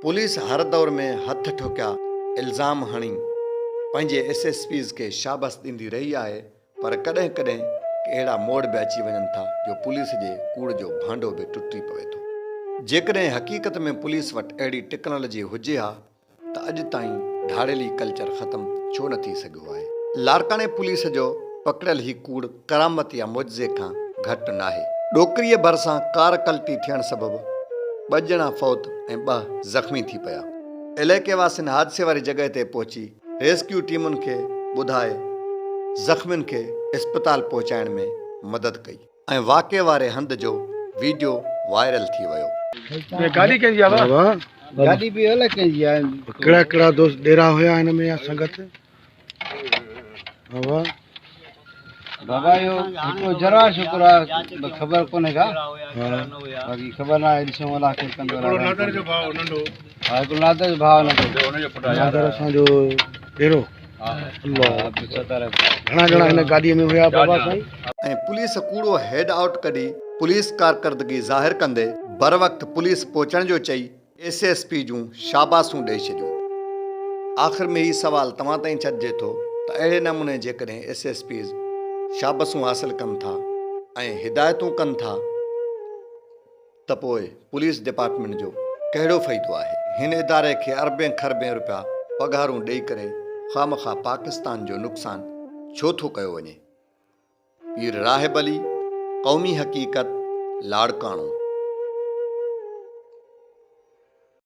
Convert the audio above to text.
Police هر دور ۾ هٿ ٺوڪيا الزام هڻي پنهنجي ايس ايس پيز کي شابس ڏيندي رهي آهي پر ڪڏهن ڪڏهن ڪي اهڙا موڙ به اچي وڃن ٿا جو پوليس جي ڪوڙ جو ڀانڊو به ٽٽي پوي ٿو. جيڪڏهن حقيقت ۾ پوليس وٽ اهڙي ٽيڪنالاجي هجي ها ته اڄ تائين ڌاڙيلي ڪلچر ختم ڇو نه ٿي سگهيو آهي. لاڙڪاڻي پوليس جو پڪڙيل هي ڪوڙ ڪرامت يا معجزي کان گهٽ ناهي. ڏوڪريء ڀرسان ڪار ڪلٽي ٿيڻ سبب ٻه ڄڻا فوت ۽ ٻه زخمي ٿي پيا. علائقي واسين حادثي واري جڳهه تي پهچي ريسڪيو ٽيمن کي ٻڌائي زخمين کي اسپتال پهچائڻ ۾ مدد ڪئي ۽ واقعي واري هنڌ جو ويڊيو وائرل ٿي ويو. گاڏي ڪنهن جي آ بابا؟ گاڏي به الائي ڪنهن جي آ. ڪهڙا ڪهڙا دوست ڏيرا هيا هن ۾ يا سنگت بابا؟ بابا اهو هڪڙو جراح شڪر آ خبر ڪونهي ڪا باقي خبر ناهي ڏسون الله خير ڪندو هڪڙو نادر جو ڀاء ننڍو ها هڪڙو نادر جو ڀاء ننڍو ان جو پٽ نادر اسان جو ڏيرو ها الله عبدالستار گهڻا ڄڻا هن گاڏي ۾ هيا بابا سائين؟ ۽ پوليس ڪوڙو هيڊ آئوٽ ڪڍي پوليس ڪارڪردگي ظاهر ڪندي بروقت پوليس پهچڻ جو چئي ايس ايس پي جون شاباسون ڏئي ڇڏيون. آخر ۾ هي سوال توهان تائين ڇڏجي ٿو ته اهڙي نموني جيڪڏهن ايس ايس پيز شابسون حاصل ڪن ٿا ۽ هدايتون ڪن ٿا ته پوء پوليس ڊپارٽمينٽ جو ڪهڙو فائدو آهي؟ هن اداري کي اربين کربين روپيا پگهارون ڏئي ڪري خوامخواه پاڪستان جو نقصان ڇو ٿو ڪيو وڃي؟ پير راهب علي، قومي حقيقت، لاڙڪاڻو.